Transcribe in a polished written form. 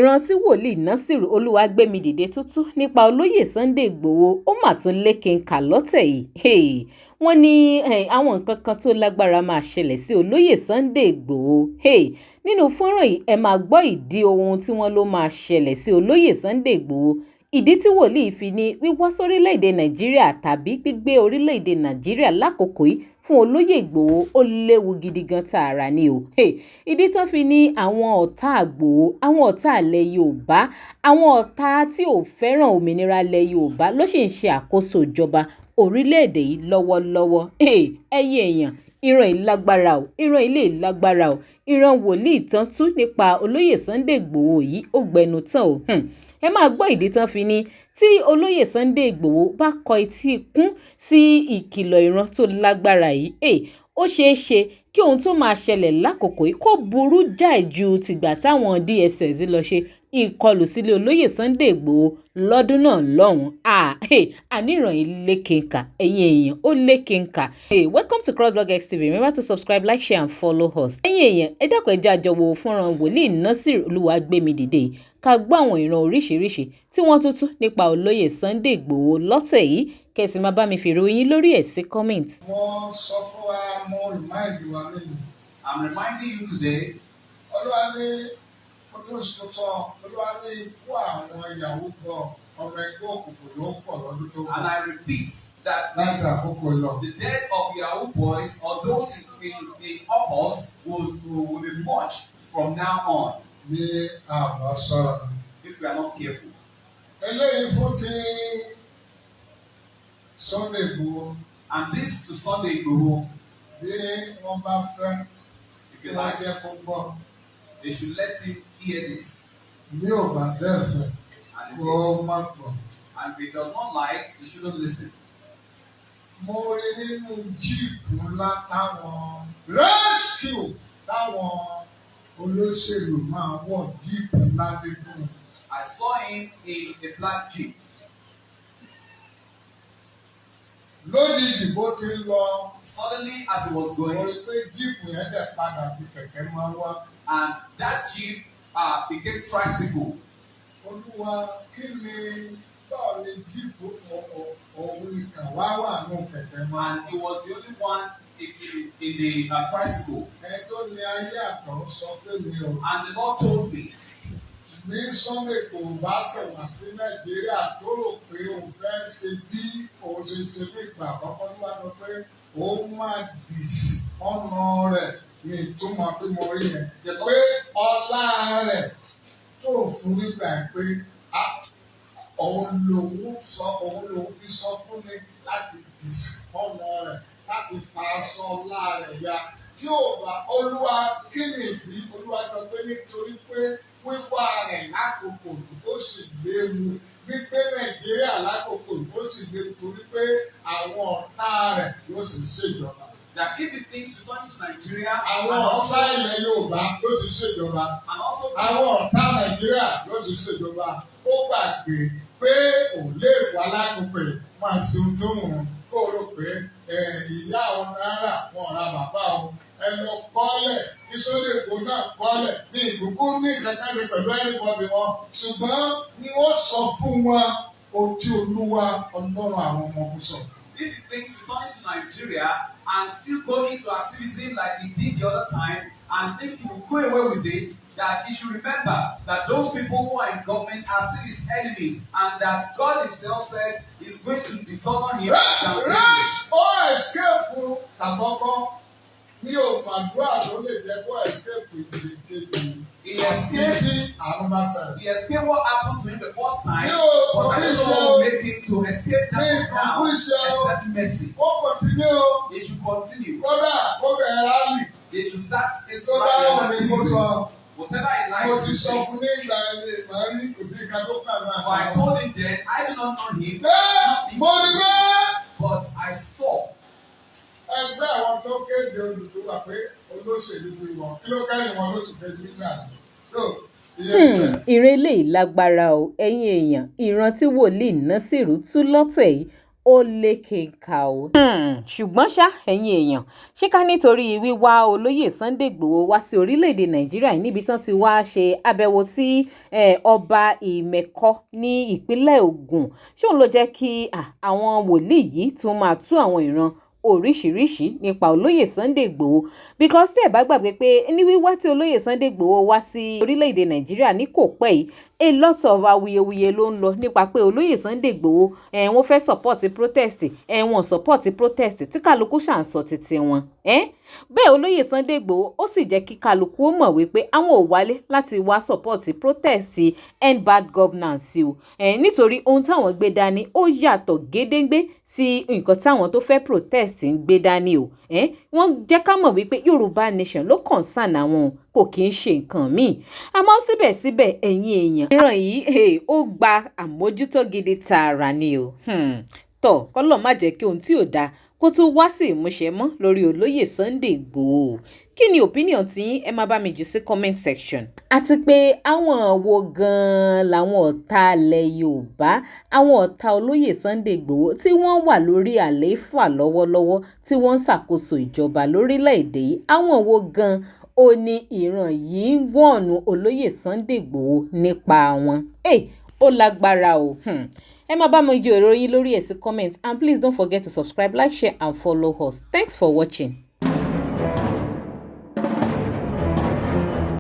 Ìran tí wòlíì Nasiru Olúwàgbémidide tó tú nípa olóyè Sunday Igboho ó mà tún lékenkà lọ́tẹ̀ yìí. Wọ́n ní àwọn nǹkan kan tó lágbára máa ṣẹlẹ̀ sí olóyè Sunday Igboho. Nínú fọ́nrán yìí, ẹ máa gbọ́ ìdí ohun tí wọ́n ló máa ṣẹlẹ̀ sí olóyè Sunday Igboho, ìdí tí wòlíì fi ní wíwá sórílẹ̀-èdè Nàìjíríà tàbí gbígbé orílẹ̀-èdè Nàìjíríà lákòókò yìí fún olóyè Ìgbòho ó léwu gidi gan tààrà ni o. Ìdí tán fi ní àwọn ọ̀tá Ìgbòho, àwọn ọ̀tá ilẹ̀ Yorùbá, àwọn ọ̀tá tí ò fẹ́ràn òmìnira ilẹ̀ Yorùbá ló sì ń ṣe àkóso ìjọba orílẹ̀-èdè yìí lọ́wọ́lọ́wọ́. Ẹ̀yin èèyàn, ìran yìí lágbára o, ìran ilé lágbára o. Ìran wòlíì tán tú nípa olóyè Sunday Ìgbòho yìí ó gbẹnu tán o. Ẹ máa gbọ́ ìdí tán fi ní tí olóyè Sunday Ìgbòho bá kọ etí ikún sí ìkìlọ̀ ìran tó lágbára yìí, ó ṣeé ṣe kí ohun tó máa ṣẹlẹ̀ lákòókò yìí kó burú jáì ju tìgbà táwọn DSS lọ ṣe ìkọlù sílé olóyè Sunday Ìgbòho lọ́dún náà lọ́hùn-ún. Àníran yìí lékenkà, ẹ̀yin èèyàn, ó lékenkà. Hey, welcome to CrossBlog X TV. Remember to subscribe, like, share and follow us. Ẹ̀yin èèyàn, ẹ dákun, ẹ jẹ́ a jọ wo fọ́nrán wòlíì Nasiru Olúwàgbémidìde, ká gbọ́ àwọn ìran oríṣiríṣi tí wọ́n tún tú nípa olóyè Sunday Ìgbòho lọ́tẹ̀ yìí, kẹ́ sì máa bá mi fèrò yín lórí ẹ̀ sí comment. Mo sọ fún wa, mo remind wa lónìí. I'm reminding you today. Olúwa ní mo tún sọ, Olúwa ní ikú àwọn yahoo boy, ọmọ ẹgbẹ́ òkùnkùn ló pọ̀ lọ́dún tó And kù I repeat that láti àkókò lọ. the death of Yahoo boys or those in occult will be much from now on bí a bá ṣọ́ra. if we are not careful. Eléyìí fún ti Sunday Igboho. And this to Sunday Igboho, Bí wọ́n bá fẹ́ if kí you wọ́n like, jẹ́ kó gbọ́. they should let him hear this. Bí ò bá dẹ̀ fẹ́, And if, kó má gbọ́. And if he does not like, he shouldn't listen. Mo rí nínú jeep ńlá táwọn rescue, táwọn olóṣèlú máa wọ̀, jeep ńlá nínú. I saw him in a black jeep. Lójijì bó ti ń lọ, Suddenly, as he was mo going, rí pé jeep yẹn dẹ̀ padà bí kẹ̀kẹ́ máa wá. And that jeep became tricycle. Olúwa, kí ni, báwo ni jeep òun nìkan wá wà nù kẹ̀kẹ́ máa? And he was the only one in the tricycle. Ẹni tó ní ayé àtọ̀run sọ fún mi o. And the Lord told me, Ní Sunday kò bá ṣẹ̀wá sí Nàìjíríà tó rò pé òun fẹ́ ṣe bí òun ṣe ṣe ní ìgbà àkọ́kọ́, tó wá sọ pé òun máa dishonor rẹ̀ ní ìtumọ̀ tí mo rí yẹn. The Pé Lord, ọlá rẹ̀ tó fún nígbà yẹn pé òun lòun sọ, òun lòun fi sọ fún mi láti dishonor rẹ̀, láti fa aṣọ ọlá rẹ̀ ya. Tí ò bá, Olúwa, kí ni ìdí? Olúwa sọ pé nítorí pé wíwá rẹ̀ lákòókò ó sì léwu, gbígbé Nàìjíríà lákòókò ó sì léwu, torí pé àwọn ọ̀tá rẹ̀ ló sì ń ṣèjọba. That if he thinks returning to Nigeria Àwọn and ọ̀tá also, ilẹ̀ Yorùbá ló sì ṣèjọba. And also Àwọn ọ̀tá Nàìjíríà ló sì ṣèjọba. Ó gbàgbé pé ò lè wá lákòókò yìí máa ṣe ohun tó wù ú, kó o rò pé ìyá àwọn náírà wọn ra bàbá òun. Ẹ lọ kọ́lẹ̀ kí Sunday Igboho náà kọ́lẹ̀ ní ìkókó ní kankan ṣe pẹ̀lú anybody wọn, ṣùgbọ́n n ó sọ fún wa ohun tí Olúwa Ọlọ́run àwọn ọmọ ogun sọ. If he thinks returning to Nigeria and still go into activism like he did the other time and think he will go away with it, that he should remember that those people who are in government are still his enemies and that God himself said he's going to dishonor him and downgrade him. Race ó escape àkọ́kọ́, mi ò gbàdúrà ló lè jẹ́ kó escape ìdílé kejì. He escaped, Títí àánú bá ṣẹlẹ̀. he escaped what happened to him the first time, Mi ò but I don't know what will make him to escape that Mi one now kò except mercy. Ó continue o. They should continue. Kódà kó bẹ̀rẹ̀ rally. They should start his Tó bá wù ní kó sọ. Whatever he Mo likes ti to sọ say. Fún ní ìgbà ẹni ìgbà rí, kò sí ìka tó kà náà. But I told him then, I do not know him, Ẹ mo rí pé but I saw ẹgbẹ́ àwọn tó kéde Odùduwà pé olóṣèlú ti wọ̀, kí ló kẹ́yìn wọn lóṣù kejì nígbà tó ìyẹn Ìran eléyìí lágbára o, ẹ̀yin èèyàn. Ìran tí wòlíì Násìrù tú lọ́tẹ̀ yìí. Ó lékenkà o. Ṣùgbọ́n ṣá, ẹ̀yin èèyàn, ṣé ká nítorí wíwá olóyè Sunday Igboho wá sí orílẹ̀-èdè Nàìjíríà, níbi tán ti wá ṣe àbẹ̀wò sí ọba Ìmẹ̀kọ ní ìpínlẹ̀ Ògùn, ṣé òun ló jẹ́ kí àwọn wòlíì yìí tún máa tú àwọn ìran oríṣiríṣi nípa olóyè Sunday Igboho? Because tẹ́ ẹ̀ bá gbàgbé pé ní wíwá tí olóyè Sunday Igboho wá sí orílẹ̀-èdè Nàìjíríà ní kò pẹ́ yìí, a lot of awuyewuye ló ń lọ nípa pé olóyè Sunday Igboho wọ́n fẹ́ support protest, wọ́n support protest, tí kálukú ṣà ń sọ títí wọn. Bẹ́ẹ̀ olóyè Sunday Igboho ó sì jẹ́ kí kálukú ó mọ̀ wípé àwọn ò wálé láti wá support protest End Bad Governance o, nítorí ohun táwọn gbé dání ó yàtọ̀ gédéǹgbé sí nǹkan táwọn tó fẹ́ protest ń gbé dání o. Wọ́n jẹ́ ká mọ̀ wípé Yorùbá Nation ló concern àwọn, kò kí ń ṣe nǹkan míì. Àmọ́ síbẹ̀síbẹ̀, ẹ̀yin èèyàn, ìran yìí ó gba àmójútó gidi tààrà ni o. Tọ̀ kọ́lọ̀ má jẹ́ kí ohun tí ò dáa kó tún wá sí ìmúṣẹ mọ́ lórí olóyè Sunday Igboho. Kí ni opinion tí ẹ máa bá mi jù sí comment section? Àti pé àwọn wo gan-an làwọn ọ̀tá ilẹ̀ Yorùbá, àwọn ọ̀tá olóyè Sunday Igboho tí wọ́n wà lórí àlééfà lọ́wọ́lọ́wọ́, tí wọ́n ń ṣàkóso ìjọba lórílẹ̀‐èdè yìí? Àwọn wo gan-an ó ní ìran yìí ń wọ̀nù olóyè Sunday Igboho nípa wọn? Ó lágbára o. Ẹ máa bá mi ju èrò yín lórí ẹ̀ sí comment, and please don't forget to subscribe, like, share and follow us. Thanks for watching.